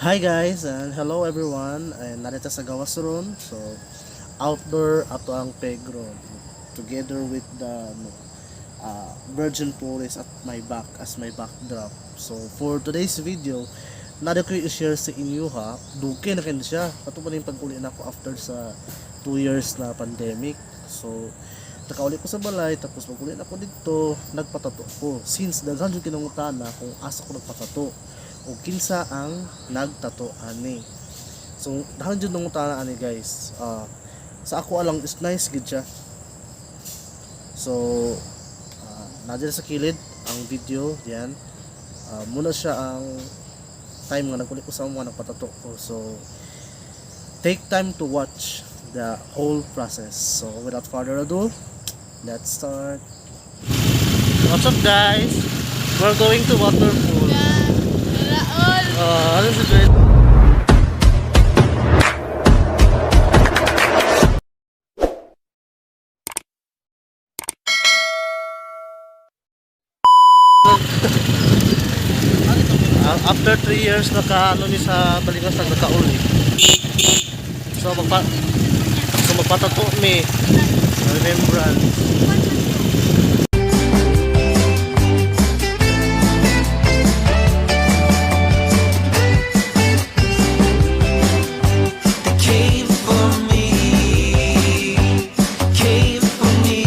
Hi guys and hello everyone, and narito sa gawas ron. So outdoor ato ang playground together with the ano, Virgin Forest at my back as my backdrop. So for today's video, nari ko i-share sa inyo ha, duke na kin siya. Ato pa rin pag-uli na ako after sa 2 years na pandemic. So nakauli ko sa balay, tapos pag-uli na ako dito, nagpatato ko. Since daghan jud kinangutana kung asa ko nagpatato o kinsa ang nagtato ani. So daghan jud nangutana ani, guys. Sa ako alang is nice gid siya. So naa diri sa kilid ang video diyan. Muna siya ang time nga naguli ko sa mga nagpatato ko. So take time to watch the whole process. So without further ado, let's start. What's up, guys? We're going to waterfall. Raol! Ano si Joy? After 3 years naka ano ni sa Balingas, nagkauli. So magpatato mi remembrance. Came for me, came for me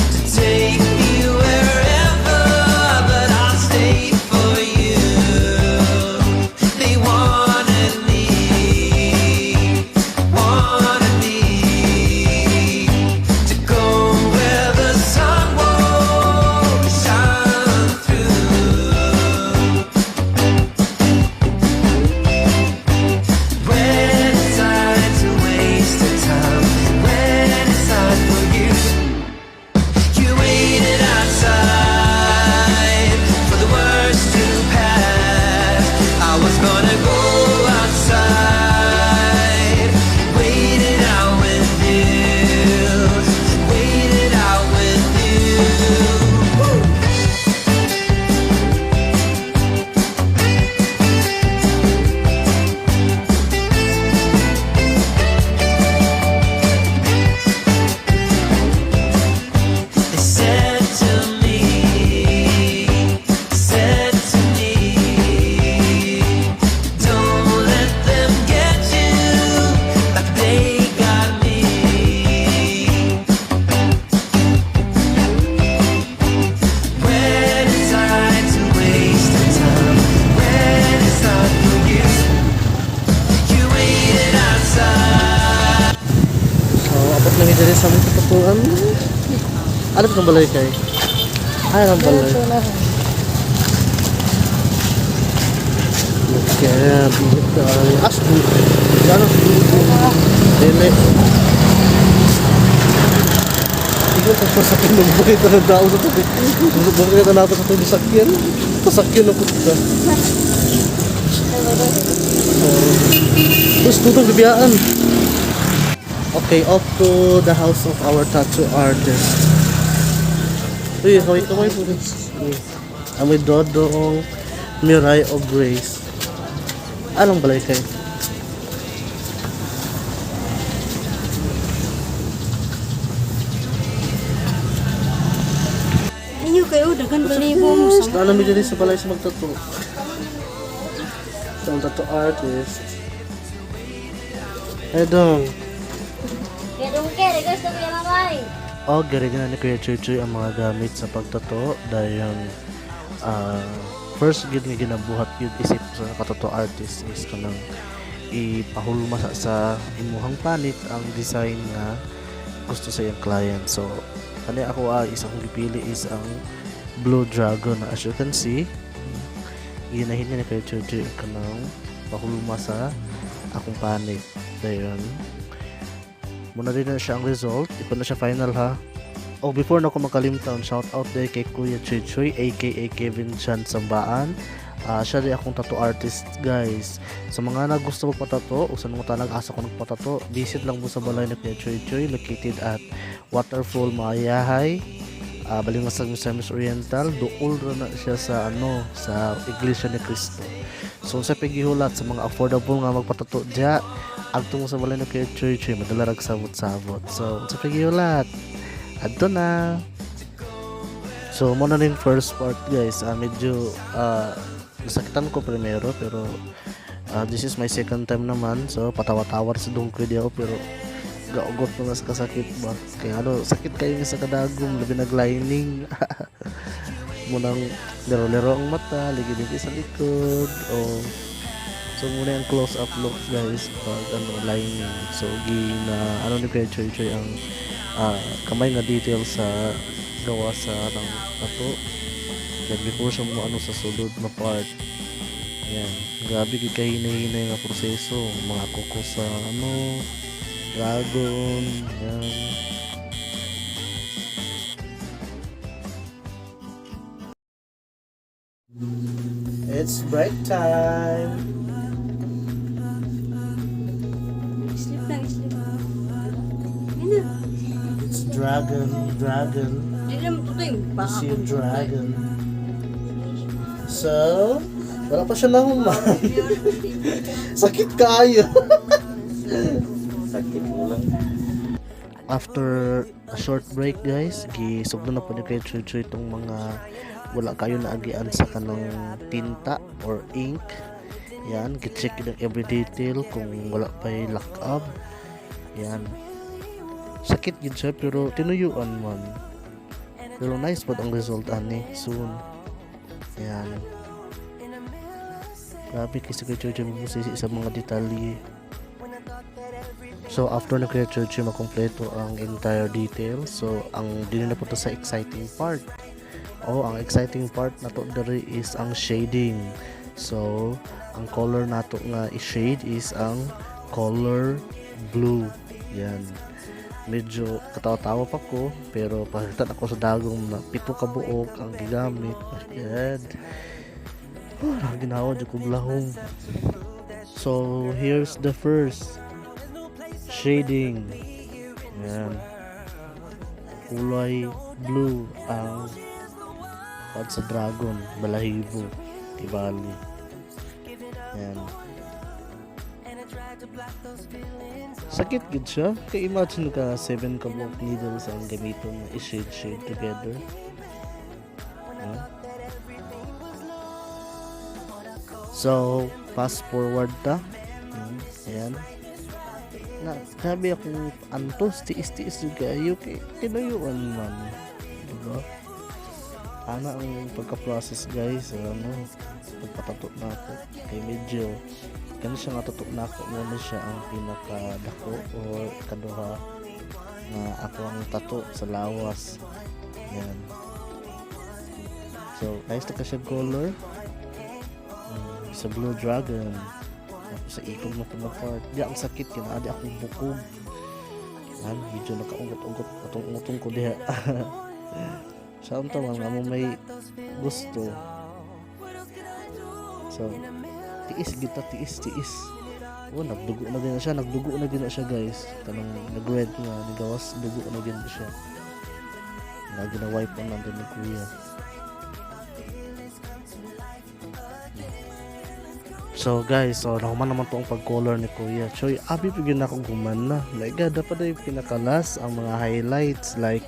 to take me wherever, but I'll stay for you. They wanted me to go where the sun won't shine through. When it's time to waste the time, when it's time for you, you waited outside for the worst to pass. I was gonna go outside, wait it out with you, wait it out with you. Woo! They said to me, "Don't let them get you like they got me." When it's time to waste the time, when it's time for you, you waited outside. So abot na mi diri sa among patatuan. Ano pa balay kay? Ay, ang balay. Okay, bihit ka. As, ano? Dili. Ikaw pa sa akin, bakit na nagdao sa tubig? Bakit na nato sa tubig sakyan? Pasakyan ako dito. Tapos tutong bibiyaan. Okay, off to the house of our tattoo artist. Uy, kaway kaway po. I'm with Dodong, Mirai of Grace. Anong balay kay? Ayo kayo, daghan balibo mo sa Gusto alam mo dyan sa balay sa magtattoo. Sa ang tattoo artist. Ay, dong. Kaya dong kaya, regas na kuya mamay. O, galing na ni Kuya Chuy ang mga gamit sa pagtato dahil first gid nga ginabuhat yun isip sa katato artist is kanang ipahulma sa imuhang panit ang design nga gusto sa iyang client. So, kani ako isang gipili is ang Blue Dragon. As you can see, ginahin niya ni Kuya Chuy ang kanang pahulma sa akong panit. Dayon, muna din na siya ang result. Ipa na siya final ha. Oh, before na ako makalimtan, shout out din kay Kuya Chuy Chuy, aka Kevin Chan Sambaan. Siya din akong tattoo artist, guys. Sa mga na gusto magpatato o sa mga tanag asa ko nagpatato, visit lang mo sa balay ni Kuya Chuy Chuy, located at Waterfall, Mayahay. Balingasag, Misamis Oriental, duol ra na siya sa ano, sa Iglesia ni Cristo. So sa pigihulat sa mga affordable nga magpatato diya, adto mo sa balay ni Kuya Choy Choy, madala rag sabot-sabot. So sa pigihulat, adto na. So mo na rin first part, guys. Medyo nasakitan ko primero, pero this is my second time naman. So patawa-tawa sa dungkoy di ako, pero gaugot na sa kasakit ba. Kaya ano, sakit kayo sa kadagom, labi nag-lining. Munang lero-lero ang mata, ligi-ligi sa likod. Oh. So muna yung close up look, guys, pag ano, lining. So gi na ano ni Kuya Choy Choy ang kamay nga detail sa gawa sa ng tato. Then before siya mo ano sa sulod na part. Yan. Grabe kay kahinay-hinay nga proseso. Mga kuko sa ano, dragon, yan. It's break time. Sleep lang, sleep. Ayun na. It's dragon, dragon. Di naman tutoy. Baka See a kung dragon. So, wala pa siya nahuman. Sakit kaayo. Sakit mo lang. After a short break, guys, gisugdan na po ni Kuya Chuy Chuy itong mga wala kayo naagian sa kanang tinta or ink. Yan, gi-check yun ang every detail kung wala pa lock up. Yan. Sakit gid siya pero tinuyuan man. Pero nice po ang result ani soon. Yan. Grabe kasi Kuya Chuy Chuy magbusisi sa mga detalye. So after na Kuya Chuy Chuy makompleto ang entire detail, so ang dili na po to sa exciting part. Oh, ang exciting part nato diri is ang shading. So, ang color nato nga i-shade is ang color blue. Yan. Medyo katawa-tawa pa ko, pero pakita ako sa dagong na pito ka buok ang gigamit. My God. Oh, ginawa jud ko blahong. So, here's the first shading. Yan. Kulay blue ang pad sa dragon, balahibo, kibali. Yan. Sakit gid siya. Kay imagine ka, 7 ka buok needles ang gamiton na i-shade shade together. Yan. So, fast forward ta. Yan. Ayan. Na, grabe akong antos, tiis-tiis yung kayo kay tinuyuan man. Diba? Ana ang pagka-process, guys, ano, pagpatato na ako. Kay medyo, kani siya nga tato na ako, muna siya ang pinakadako or kaduha na ako ang tato sa lawas. Yan. So, nice na ka siya color. Sa blue dragon. Tapos sa ikog na na part. Di ang sakit kina adi akong bukog. Yan, medyo nakaugot-ugot atong utong ko diha. Sa unta man nga mo may gusto. So, tiis kita, tiis, tiis. Oh, nagdugo na din na siya, nagdugo na din na siya, guys. Kanang nag-red nga, nigawas, dugo na din na siya. Na gina-wipe na din ni kuya. So guys, so nahuman naman to ang pag-color ni Kuya Choy. Abi pa gyud ako guman na. My God, dapat ay pinakalas ang mga highlights like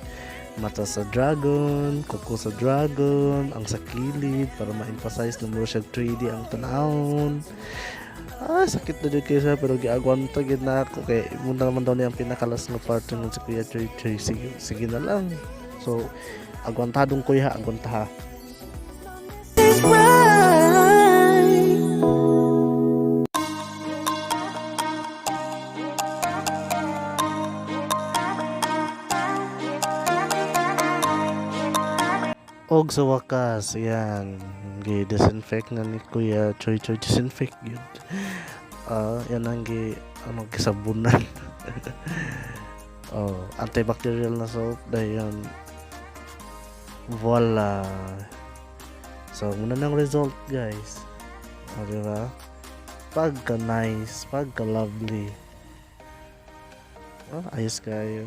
mata sa dragon, kuko sa dragon, ang sa kilid para ma-emphasize na mura siya 3D ang tanawon. Ah, sakit na jud kayo siya pero giagwanta gyud na ako kay muna naman daw niya ang pinakalas nga part ng si Kuya Choy Choy. Sige, sige na lang. So, agwantadong kuya, agwanta ha. Is right. Og sa wakas, yan. Gi-disinfect na ni Kuya Choy Choy. Disinfect yun. Ah, yan ang gi, ano, gisabunan. Oh, antibacterial na soap. Dayon. Voila. So, muna ng result, guys. O, diba? Pagka nice, pagka lovely. Oh, ayos kayo.